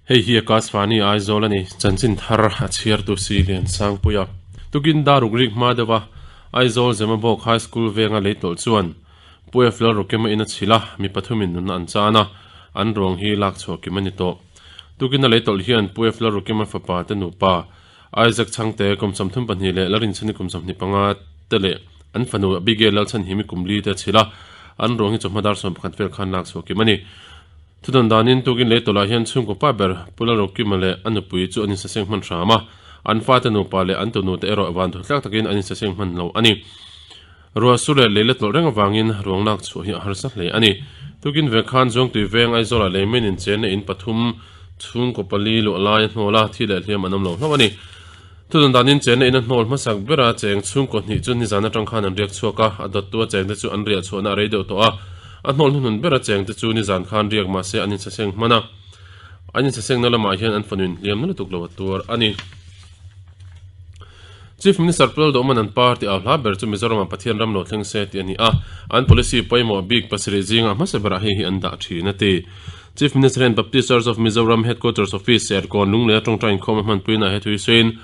Hei hi Akashvani Aizawl a ni, chanchin thar a chhiartu si Liansangpuia. Tukin daruk rik hma deuh a, Aizawl Zemabawk High School venga lei tawlh chuan Pu F Lalrukema in a chhilh a, mi pathumin nunna an chan a, an ruang hi lak chhuah kim a ni tawh. Tukin a lei tawlh hian Pu F Lalrukema fapa te nupa Isaac Chhangte kum 32 leh Larinchhani kum 25 te leh an fanu Abigail Lalchhanhimi kum li te a chhilh a, an ruang hi chawhma dar 11 vel khan lak chhuah kim a ni. Thudawn danin tukin lei tawlhah hian chhungkaw pa ber Pu Lalrokima leh a nupui chu an insaseng hman hram a, an fate nupa leh an tunu te erawh van thawthlak takin an insaseng hman lo a ni. Ruah sur leh lei la tawlh reng avangin ruang lak chhuah hi a harsa hle a ni. Tukin ve khan Zuangtui veng Aizawlah lei men inchen na in pathum chhungkaw pali luah lai a hnawl a, thi leh hliam an awm lo hlauh a ni. Thudawn danin chenna in a hnawl hmasak bera cheng chhungkaw hnih chu nizan atang khan an riak chhuak a, a dawttu a chengte chu an riah chhuahna a rei deuh tawh a, a hnawl hnuhnun bera chengte chu nizan khan riak mahse an insaseng hman a, an insasengna lamah hian an fanu inhliam na lutuk lo a tuar a ni. Chief Minister Pu Lalduhman an party au hla ber chu Mizoramah Pathian ram lo thleng se tih a ni a, an policy pawimawh bik pasarih zingah hmasa berah hei hi an dah thin a ti. Chief Minister hian Baptist Church of Mizoram Headquarters Office Serkawn Lungleia tawngtai inkhawm a hmanpuinaah he thu hi sawiin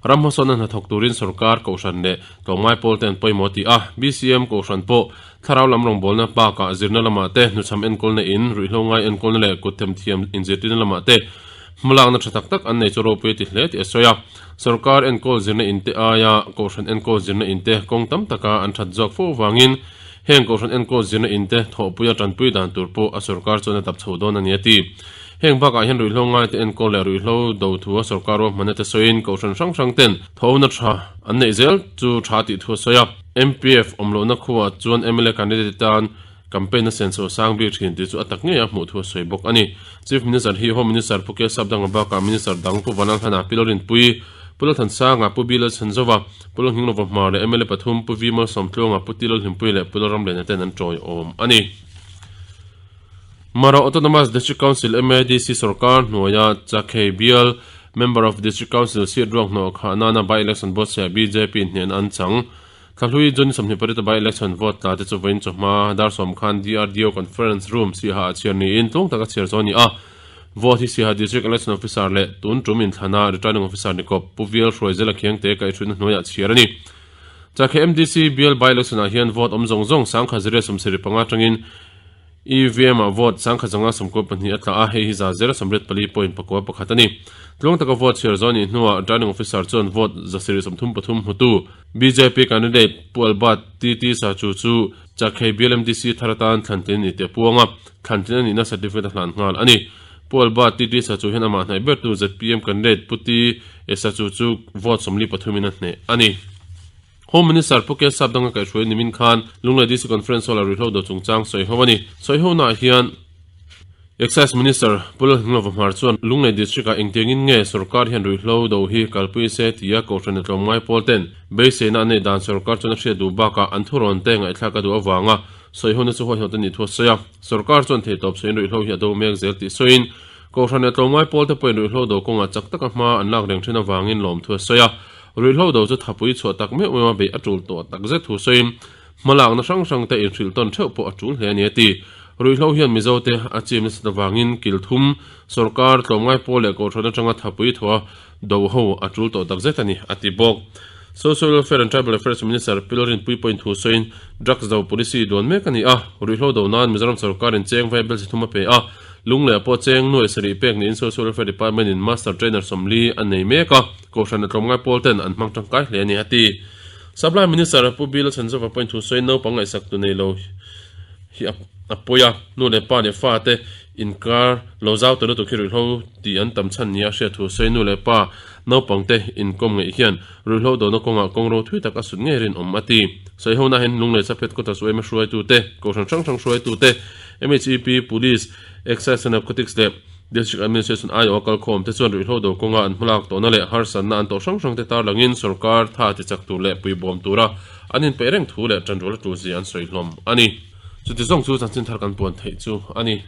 ram hmasawnna hnathawk turin sorkar, kohhran leh tlawmngai pawl te an pawimawh a ti a. BCM kohhran pawh thlarau lam rawngbawlna bakah zirna lamah te, hnuchham enkawlna in, ruihhlo ngai enkawlna leh kutthemthiam inzirtirna lamah te hmalakna tha tak tak an nei chu ropui a ti hle tih a sawi a. Sorkar enkawl zirna in te aia kohhran enkawl zirna in te kawng tam taka an that zawk fo avangin heng kohhran enkawl zirna in te thawhpuia tanpui dan tur pawh a sorkar chuan a dap chho dawn a ni a ti. Heng bakah hian ruihhlo ngaite enkawl leh ruihhlo do thu a sorkar ruahmanna te sawiin kohhran hrang hrang ten thawhna tha an neih zel chu tha tih thu a sawi a. MPF awm lohna khuaah chuan mla candidate tan Campaign a senso sang bik thin tih chu a tak ngei a hmuh thu a sawi bawk a ni. Chief Minister hi Home Minister Pu Kesap Danga bakah Minister dang Pu Vanlalhlana, Pi Lalrinpuii, Pu Lalthansanga, Pu Bi Lalchhanzova, Pu Lalnghinglova Hmar leh mla pathum Pu V Malsawmtluanga, Pu Ti Lalhlimpuii leh Pu Lalramliana ten an tawiawm a ni. Mara Autonomous District Council, MADC, sorkar hnuaia Chakhei bial Member of District Council seat ruak hnawh khah nana by-election buatsaih bjp hnen an chang. Thlahlui June 28 a by-election vote tla te chu vawiin chawhma dar sawm khan DRDO conference room Siaha ah chhiar niin tlung taka chhiar zawh a ni a. Vote hi Siaha District Election Officer leh tun tum inthlana Returning Officer ni kawp Pu Vial Hruaizela Khiangte kaihhruihna hnuaiah chhiar a ni. Chakhe MDC bial by-election ah hian vote awm zawng zawng sangkhat zirlai 75 atangin EVM ah vote 5,192 a tla a, hei hi za zera 84.41 a ni. Tluang taka vote chhiar zawh a nih hnuah Returning Officer chuan vote 133 hmutu bjp candidate Pu Albert TT Sachu chu Chakhei bial MDC thar atan thlantlin a ni tih a puang a, thlantlin a nihna certificate a hlan nghal a ni. Pu Albert TT Sachu hian amah hnaih bertu zpm candidate Pu T Sachu chu vote 43 in a hneh a ni. Home Minister Pu Kesap danga kaihhruai nimin khan Lunglei DC Conference Hall-ah ruihhlo do chungchang sawi ho a ni. Sawi honaah hian Excise Minister Pu Lalhninglova Hmar chuan Lunglei District-ah engtiangin nge sorkar hian ruihhlo do hi kalpui se tia kohhran a tlawmngai pawl ten beiseina an neih dan sorkar chuan a hriat duh bakah an thurawn te ngaihthlak a duh avanga sawi hona chu huaihawt a nih thu a sawi a. Sorkar chuan theihtawp sawiin ruihhlo hi a do mek zel tih sawiin kohhran leh tlawmngai pawl te pawhin ruihhlo do kawngah chak taka hma an lak reng thin avangin lawmthu a sawi a. Ruihhlo do chu thapui chhuah tak meuh meuh a beih a tul tawh tak zet thu sawiin hmalakna hrang hrang te inhrilh tawn theuh pawh a tul hle a ni a ti. Ruihhlo hian Mizo te a chim nasat avangin kil thum sorkar tlawmngai pawl leh kohhran atanga thapui thawh a do ho a tul tawh tak zet a ni a ti bawk. Social Welfare and Tribal Affairs Minister Pi Lalrinpuii pawhin thu sawiin drugs do policy duan mek a ni a, ruihhlo do nan Mizoram sorkarin cheng vai bel chi thum a pe a, Lungleh pawh cheng nuai sarih pek niin Social Welfare Department in Master Trainer 40 a nei mek a, Kohhran a tlawmngai pawl ten an hmang tangkai hle a ni a ti. Supply Minister Pu Bill Chhanzova pawhin thu sawiin naupang ngaihsak tu nei lo hi a pawi a, nu leh pa leh fa te inkar lo zau ta lutuk hi ruihhlo tih an tam chhan nia hriat thu sawiin nu leh pa naupang te inkawm ngeih hian ruihhlo dona kawngah kawngro thui tak a sut ngei rinawm a ti. Sawihona hian Lunglei Chaphet Quarters yma hruaitute, Kohhran hrang hrang hruaitute, MHEP, Police, Excise and Narcotics leh District Administration aiawh a kalkhawm te chuan ruihhlo do kawnga an hmalak tawhna leh harsatna an tawh hrang hrang te tarlangin sorkar tha ti chak tur leh puibawm tura an inpeih reng thu leh tanrual a tul zia an sawi hlawm a ni. Chuti zawng chu chanchin thar kan puan theih chu a ni.